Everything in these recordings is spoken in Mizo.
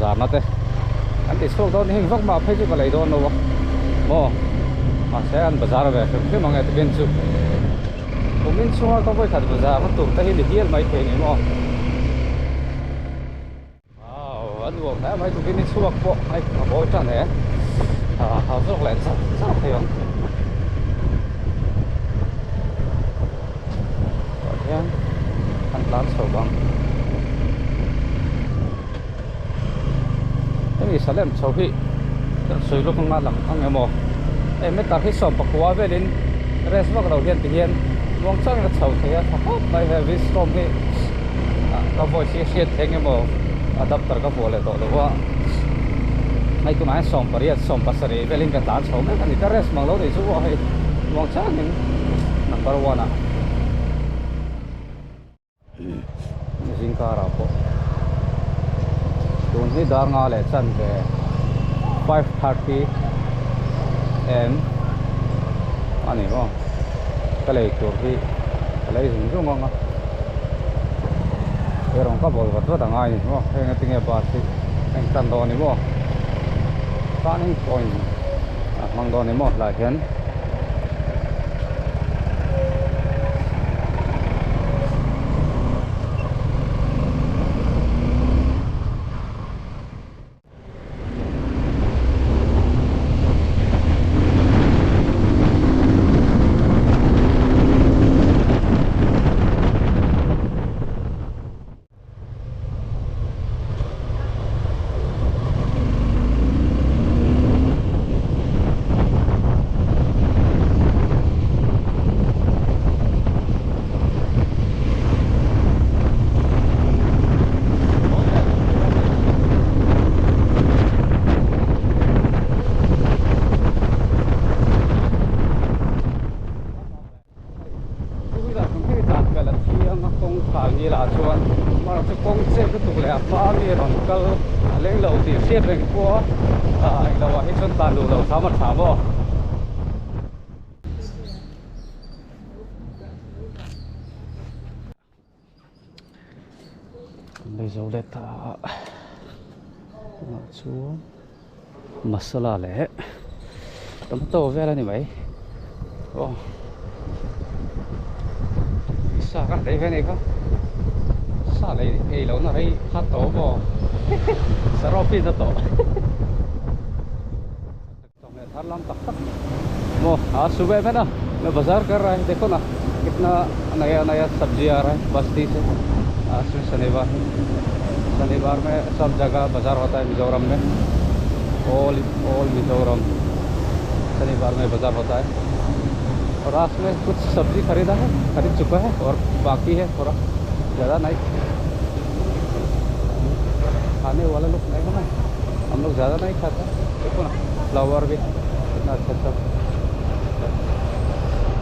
bazar na te an ti chhuak dawn heng vak mah phei chu ka lei dawn lo a maw mahse an bazar ve hrim hrim ang e tukin chu kumin chhunga ka vawikhat bazar na tur te hi ni hial mai thei ni maw. Wow a nuam hle mai tukin i chhuak pawh hei a mawi tan e ah ha zawk leh char char thei ang tah hian an tlan chho bang hemi salem chho hi kan sawi lawk anga lang ang emaw hei meter hi 14 velin rest vak lo hian tihian muang changin a chho thei a tha khawp mai he windstorm hi ka voice hi a hriat thleng emaw adapter ka vuah leh tawh lo a hei tunah hian 18 17 velin ka tlan chho mek a ni ka rest mang lo nih chu aw hei muang changin number one ah zingkarah pawh tun hi dar nga leh chan ve 5:30 am a ni maw ka lei tur hi ka lei zung zung ang a he rawng ka bawl vat vat a ngai a ni maw heng atinge bus hi a intan dawn a ni maw turning point a hmang dawn a ni maw tlaiah hian. Masala leh tomato vel a ni mai aw sa kan lei ve a nih kha sa lei ei loh na rei kha tawh maw sa rawp hi na tawh chawhmeh thar lam tak tak maw a subah mai na me bazar kar raha hai dekho na kitna naya naya sabji aa raha hai basti se aaj mein shaniwar hai shaniwar mein sab jagah bazar hota hai mizoram mein all all mizoram shaniwar mein bazar hota hai aur aaj mein kuch sabji kharida hai kharid chuka hai aur baki hai thoda zyada nahi khane wala log nahi hai na hum log zyada nahi khate dekho na flower bhi kitna acha acha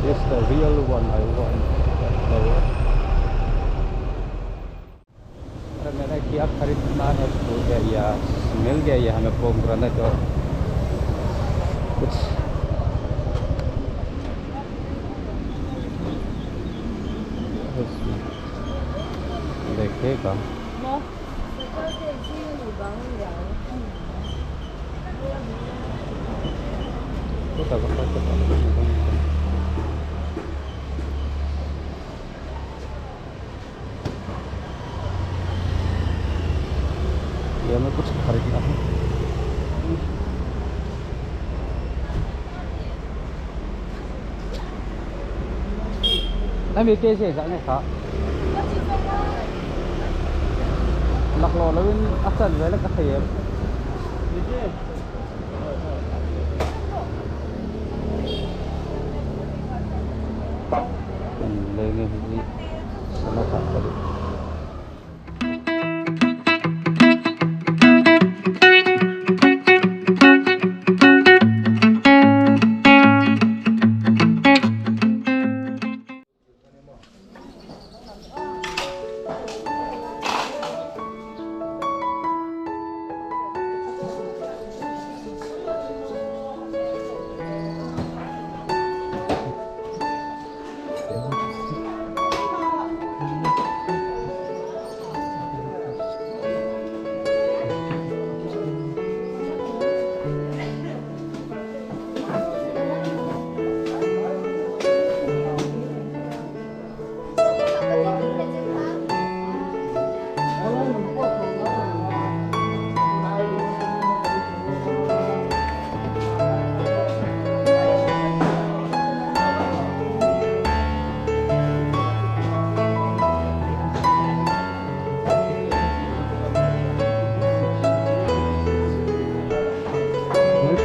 This the real one I want that flower. अरे मैंने क्या खरीदना है भूल गया यार मिल गया ये हमें पोमग्रेनेट और कुछ देखिएगा ये हमें कुछ खरीदना है। Em kê xe dạng này khá lạc lò nó bên áp chân với là các thầy em lên nghe gì nó thật là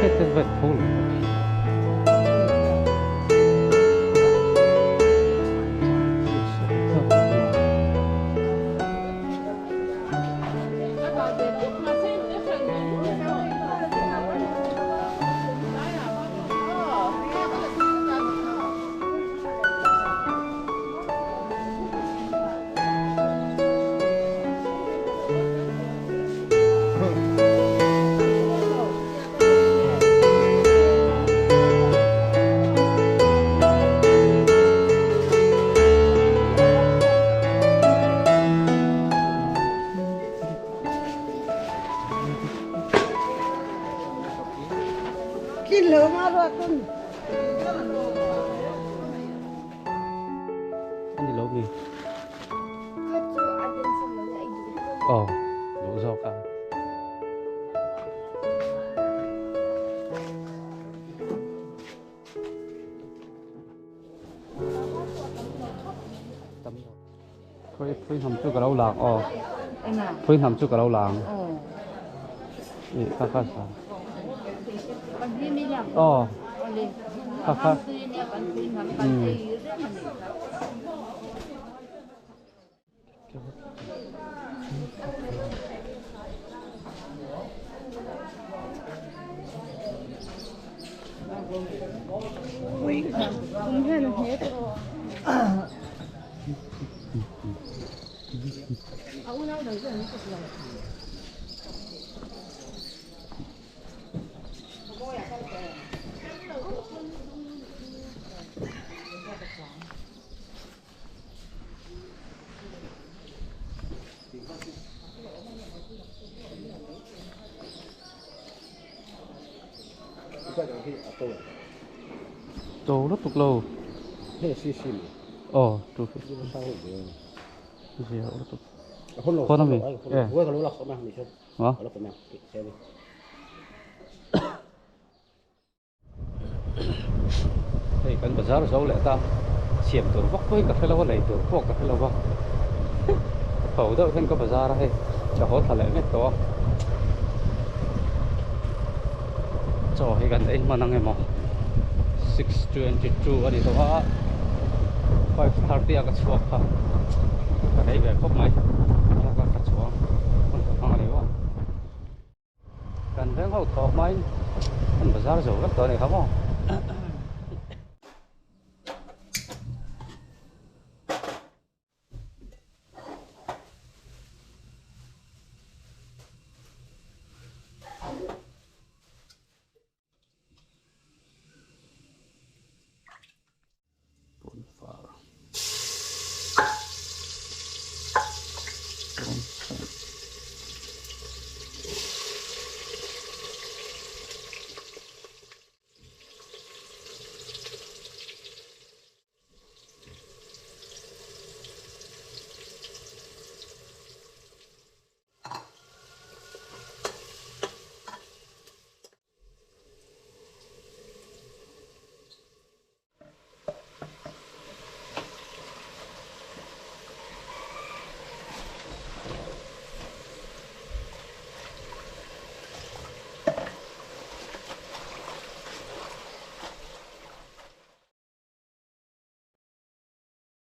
hriat te vel tho lo. Ani lo mi. Aw duh zawk a. Phui phui hnam chu ka lo lang aw. Phui hnam chu ka lo lang. I kha kha sa. Aw. Kha kha. To lutuk lo. Aw 250. Zia lutuk. Khawn ami? E. Hma? Hei kan bazar zo leh ta siam tur vak pawhin ka hre lo a lei tur pawh ka hre lo va tho deuh hian ka bazar a hei ka haw thla leh mek tawh a chaw hi kan ei hman ang emaw 6:22 a ni tawh a 5:30 a ka chhuak kha ka rei ve khawp mai ka ka chhuang hun ka hmang a ni maw. Kan veng ho thawh hmain an bazar zo vek tawh a ni kha maw.